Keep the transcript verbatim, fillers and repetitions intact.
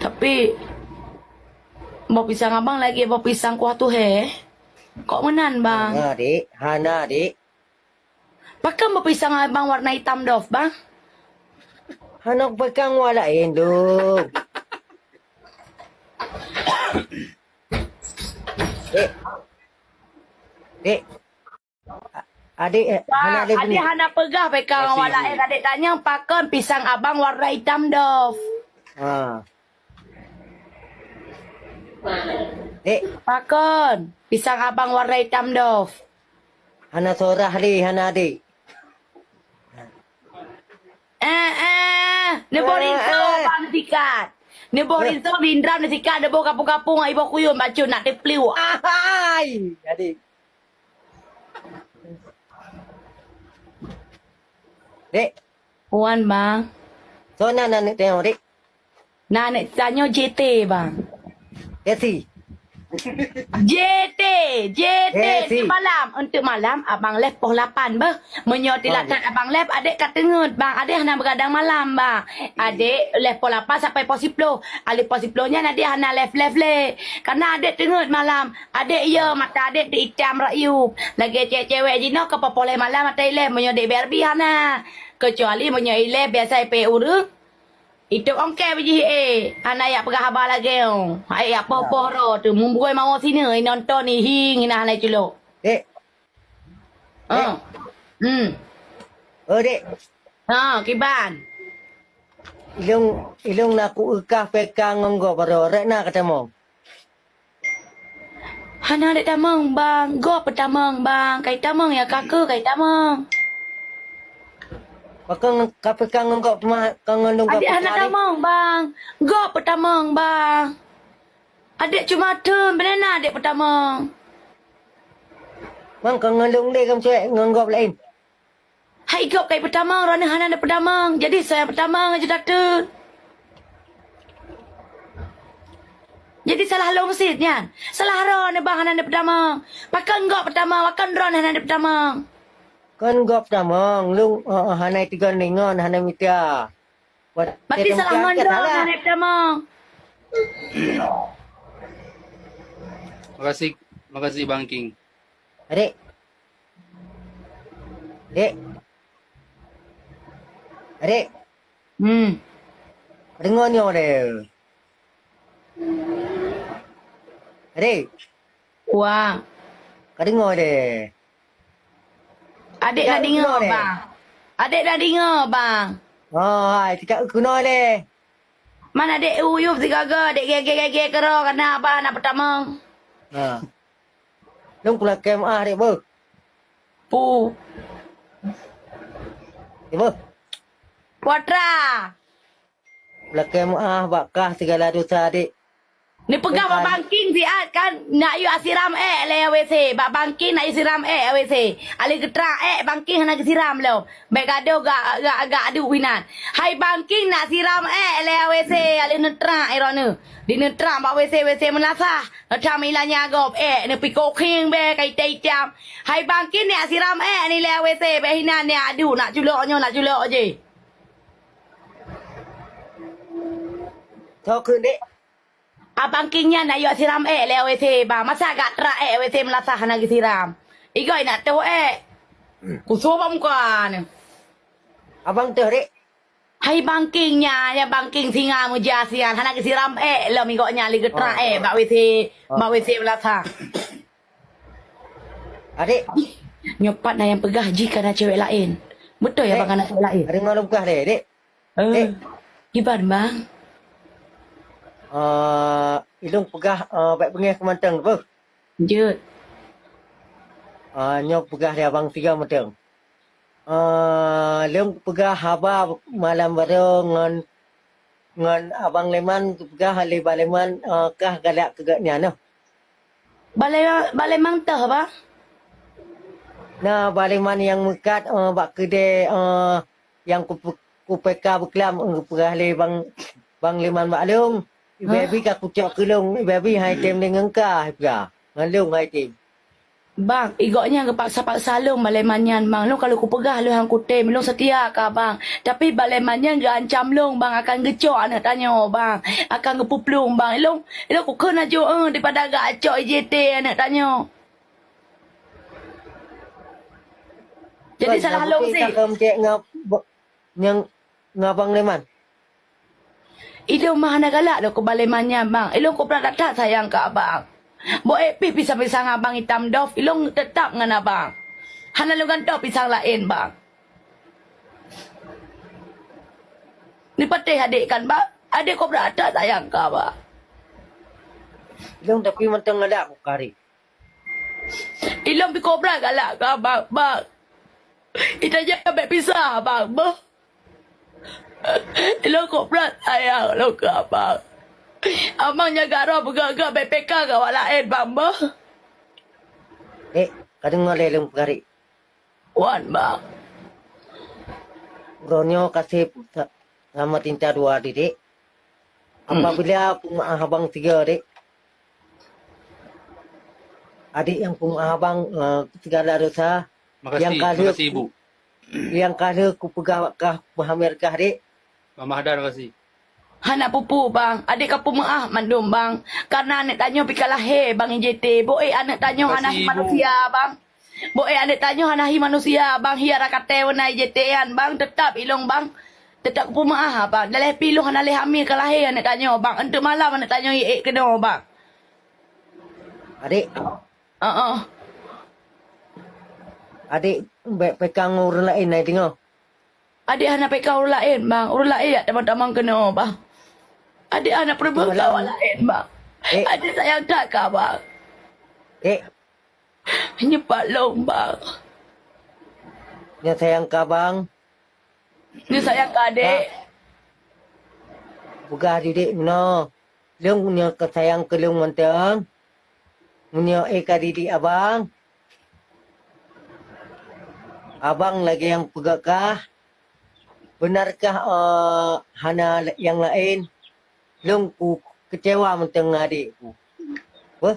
Tapi, boh pisang abang lagèe boh pisang kuah tuhé. Kok meunan, Bang? Hana, Dek. Hana, Dek. Pakon boh pisang abang warna itam dof, Bang? Hana peukang wa laén, Dong. Dek. Dek. A-, adek, eh, hana Bang, adek adek hana peugah peukang wa laén. Adek tanyong pakon pisang abang warna itam dof. Ha. Dek. Pakon pisang abang warna itam dof. Hana sorah lé, hana adek. Eh, eh, neuboh rinso bang sikat. Neuboh rinso bindram neusikat, neuboh kapung-kapung ngon iboh kuyun bacut nak teupliuk. Ahai, adek. Dek. Wan, Bang. Soe nan aneuk tanyoe, Dek? Nan aneuk tanyoe J T, Bang. Jesi. J T, J T. Jesi. Untuk malam, untuk malam abang live poh lapan beuh. Meunyoe tilat that abang live, adek ka teungeut, Bang. Adek hana beugadang malam, Bang. Adek live poh lapan sampai poh siploh. Alèh poh siploh nyan adek hana live-live lé. Karena adek teungeut malam. Adek, ya, mata adek teuitam rakyup. Lagèe cewek-cewek jinoe ka poh-poh lhèe malam ata ilèe, meunyoe dek Barbie hana. Kecuali meunyoe ilèe biasa ipèe ureueng, itôp ongkée bak jih, eh. Hana jak peugah haba lagèe nyoe. Hai jak poh-poh droe teuh, mumbôi mawö sineuk, inonton, ihieng, ina hana culok. Dek. Ah. Hmm. Oh, Dek. Ha, kiban. Ilông, ilông na kueukah peka ngon gob baroe, rek na katamong. Hana dek tamong, Bang. Gob peutamong, Bang. Kai tamong ya kaku, kai tamong. Pakon ka peka ngon gob teuma, ka ngon lông ka peka. Adek hana tamong, Bang. Gob peutamong, Bang. Adek cuma thon, beuneuna adek peutamong. Mang ka ngon lông lé kam cuek ngon gob laén. Hai gob kai peutamong, droeneuh hana neupeutamong. Jadi soe nyang peutamong aju tateun. Jadi salah lông cit nyan. Salah droeneuh bang hana neupeutamong. Pakon gob peutamong, pakon droeneuh hana neupeutamong. Kon gob tamong, lông, eh, hana teugon deungon, hana mita. Berarti salah ngon droeneuh hana neupeutamong. Makasih, makasih Bang King. Adek. Dek. Adek. Hmm. Deungoe nyoe deh. Adek. Wah. Ka deungoe deh. Adek na deungoe, Bang. Adek na deungoe, Bang. Oh, hai, tikak keunoe deh. Man adek uyup sigaga, dek gege-gege keudroe, kana abah na peutamong. Ha. Lông peulakèe meu'ah dek beuh. Pu. Dek beuh. Putra. Peulakèe meu'ah bak kah sigala dosa dek. Neupeugah bak Bang King siat kan, nak yue siram ék lé W C. Bak Bang King nak yue siram ék W C. Alèh geutrak ék Bang King hana geusiram lom. Bèk gadoh gak, gak, gak adu inan. Hai Bang King nak siram ék lé W C, alèh neutrak ék droeneuh. Di neutrak bak W C, W C meulasah. Neutam ilanya gob ék, neupiko khieng bèk ka itam-itam. Hai Bang King nak siram ék ni lé W C, bèk hinan nak adu, nak culok nyoe, nak culok jih. Soe keuh dek? Abang King nyan ayok siram ék lé W C, bang. Masa gak trak ék W C meulasah hana geusiram. Igoi nak toh ék. Kusôh bak muka ni. Abang toh, dek. Hai Bang King nyan, ya Bang King singa meujasian. Hana geusiram ék lom igok nyan lé geutrak ék bak W C, bak W C meulasah. Adek. Nyoe pat na nyang peugah jih kana cewek laén. Beutôi ya bang kana cewek laén? Adek ngon lôn peugah deh, dek. Eh, kiban bang? Eh, ilung peugah, eh, bak beungéh keu mantong beuh. Jeuet. Eh, nyoe peugah di abang tiga mantong. Eh, lôn peugah haba malam baroe ngon Ngon Abang Leman geupeugah lé Bang Leman, eh, kah galak keu gobnyan nyoe. Bang Le-, Bang Leman toh, Bang? Na Bang Leman nyang meukat, eh, bak keudè, eh, nyang kupe-, kupeka beuklam, eh, geupeugah lé Bang, Bang Leman bak lôn. Ibe-ibe ka kucok keu lôn, ibe-ibe hai tem deungon kah, ipeugah. Ngon lôn hai tem. Bang, i gobnyan geupaksa-paksa lôn bak Leman nyan, bang. Lôn ka lheueh kupeugah lôn han kutem, lôn seutia keu abang. Tapi bak Leman nyan geuancam lôn, bang, akan geucok aneuk tanyoe, bang. Akan geupuplueng, bang. Ilôn, ilôn kukheun laju, eh, daripada geucok I J T aneuk tanyoe. Jadi salah lôn sih. Ka keumeung cek ngon, nyang ngon abang Leman? Ilôn mah hana galak lôn keu bak Leman nyan, bang. Ilôn kobra that-that sayang keu abang. Bôh ék pih pisang-pisang abang itam dof, ilôn teutap ngon abang. Hana lôn gantoe pisang laén, bang. Neupatéh adék kan, bang? Adék kobra that sayang keu abang. Ilôn tapi mantong galak keu kari. Ilôn pih kobra galak keu abang, bang. Ita jangan bèk pisah, bang, beuh. Ilôn kobra sayang lôn keu abang. Abang jaga droe peugah-peugah bèk peka keu awak laén, bang, beuh. Dek, ka deungoe lé lôn peugah, Dek. Wan, bang. Uroe nyoe ka sép sa-, sama tinta dua, Dek. Hmm. Apabila peumeu'ah abang tiga, Dek. Adék nyang peumeu'ah abang, eh, segala dosa. Makasih, nyang ka lheueh makasih, ku-, Ibu. Nyang ka lheueh kupeugah kah, peuhamé kah, Dek. Mama Hadan, makasih. Hana peue-peue, bang. Adék ka peumeu'ah mandum, bang. Karena aneuk tanyoe pih ka lahé, bang, I J T. Bôh ék aneuk tanyoe hana hi manusia, bang. Bôh ék aneuk tanyoe hana hi manusia, bang. Hi ara katée wana I J T nyan, bang. Teutap ilôn, bang. Teutap kupeumeu'ah, bang. Daleh pih ilôn hana lé hamé ka lahé aneuk tanyoe, bang. Eunteuk malam aneuk tanyoe ék keunoe, bang. Adék. Heeh. Adék bèk peka ngon ureueng laén, na deungoe. Adék hana peka ureueng laén, bang. Ureueng laén jak tamong-tamong keunoe, bang. Adék hana peureubeuet keu awak laén, bang. Eh. Adék sayang that keu abang. Eh. Nyoe pat lôn, bang. Nyang sayang keu abang. Nyoe sayang keu adék. Peugah ju, Dek, meunoe. Lôn nyoe ka sayang keu lôn mantong. Meunyoe éh ka didik abang, abang lagèe nyang peugah kah, beunarkah, eh, hana nyang laén? Lôn ku keucewa mantong ngon adék ku. Beuh,